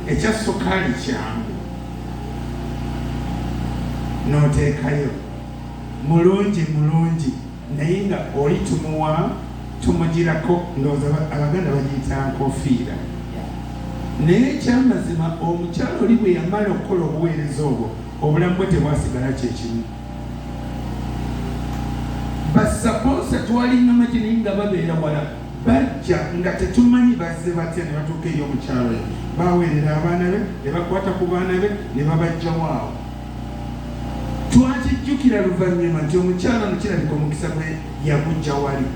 Ekya sukaali kyangu n'oteekayo mulungi mulungi naye nga oli tumuwa tumugirako, ndowooza Abaganda bagiyita nkofiira. Naye ekyamazima omukyala oli bwe yamala okukola obuweereza obwo, obulamu bwe tebwasigala kyekimu. Basaponsa twalinga magi naye nga babeera wala, bajja nga tetumanyi bazze batya ne batuuka eri omukyala oyo, baweerera abaana be ne bakwata ku baana be ne babaggyawo awo. Twakijjukira luvannyuma nti omukyala ono kirabika omukisa gwe yaguggya wali.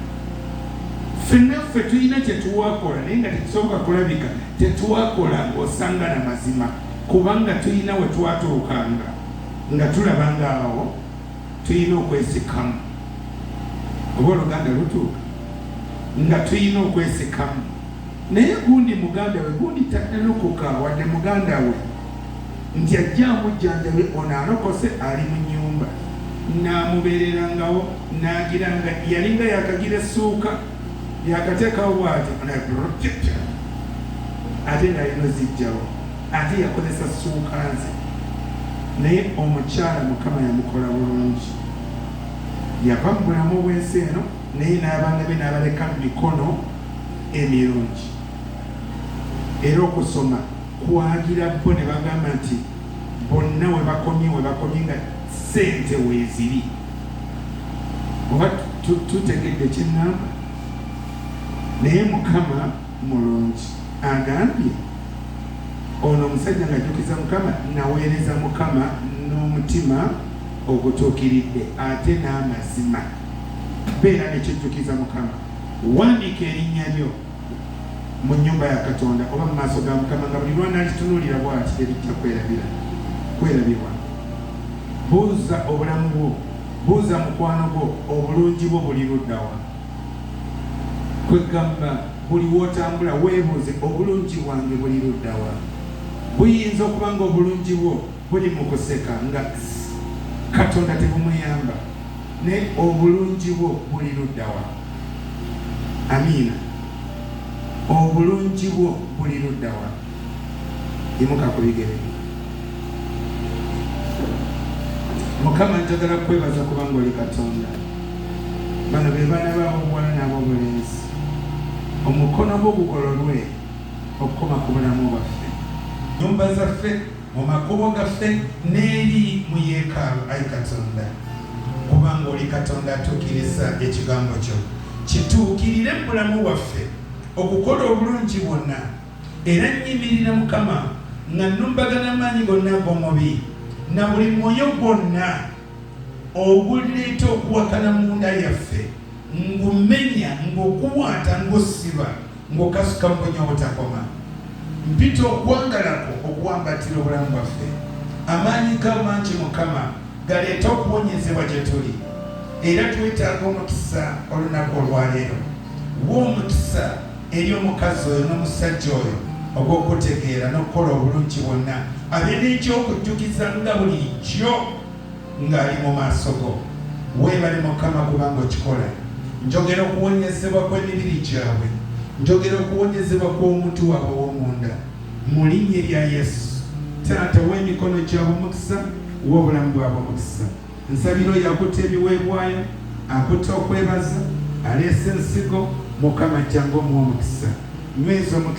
Ffenna ffe tulina kye twakola naye nga tekisoboka kulabika, tetwakola ng'osanga na mazima kubanga tulina we twatuukanga nga tulaba ng'awo tulina okwesikamu. Oba oluganda lutuuka nga tulina okwesikamu naye gundi muganda we, gundi tannalokoka wadde muganda we nti ajje amujjanjabe, ono alokose ali mu nnyumba n'amubeererangawo n'agira nga yalinga yakagira essuuka yakateekawo bw'ati ate ng'alina ozijjawo ate yakozesa ssuuka nze. Naye omukyala Mukama yamukola bulungi, yava mu bulamu bw'ensi eno naye n'abaana be n'abaleka mu mikono emirungi. Era okusoma kwagira bo ne bagamba nti bonna we bakomye we bakomye nga ssente weeziri. Oba tutegedde kye ŋŋamba? Naye Mukama mulungi. Agambye ono omusajja ng'ajjukiza Mukama, naweereza Mukama n'omutima ogutuukiridde ate n'amazima. Beera ne ky'ojjukiza Mukama. Wandiika erinnya lyo mu nnyumba ya Katonda oba mu maaso ga Mukama nga buli lw'anaalitunuulira bw'ati terijja kwerabira, kwerabirwa. Buuza obulamu bwo, buuza mukwano gwo, obulungi bwo buli ludda wa? Kweggamba buli w'otambula weebuuze obulungi bwange buli ludda wa? Buyinza okuba nga obulungi bwo buli mu kuseka nga Katonda tebumuyamba naye obulungi bwo buli ludda wa? Amiina. Obulungi bwo buli ludda wa? Yimuka ku bigere. Mukama njagala kukwebaza kubanga oli Katonda. Bano be baana bo ab'obuwala n'ab'obulenzi. Omukono gwo gugololwe okukoma ku bulamu bwaffe. Nnyumba zaffe, mu makubo gaffe, n'eri mu yeekaalu, ayi Katonda, kubanga oli Katonda atuukiriza Ekigambo kyo. Kituukirire mu bulamu bwaffe, okukola obulungi bwonna. Era nnyimirira, Mukama, nga nnumbagana amaanyi gonna ag'omubi, na buli mwoyo gwonna oguleeta okuwakana munda yaffe, ngumenya, ngukuwata, ngusiba, ngukasuka mu bunnya obutakoma. Mpita okwagala Kwo okuwambaatira obulamu bwaffe. Amaanyi Go amangi, Mukama, galeete okuwonyezebwa gye tuli. Era twetaaga omukisa olunaku olwa leero. Wa omukisa eri omukazi oyo n'omusajja oyo ogw'okukutegeera n'okukola obulungi bwonna, abe n'eky'okujjukiza nga bulijjo ng'ali mu maaso go. Weebale, Mukama, kubanga okikola. Njogera okuwonyezebwa kw'emibiri gyabwe. Njogera okuwonyezebwa kw'omuntu waabwe ow'omunda, mu Linnya erya Yesu. Taata, wa emikono gyabwe omukisa, wa obulamu bwabwe omukisa. Nsabira oyo akutte ebiweebwayo, akutte okwebaza, aleese ensigo. Mukama, jangu omuwe omukisa. Nyweza omukisa.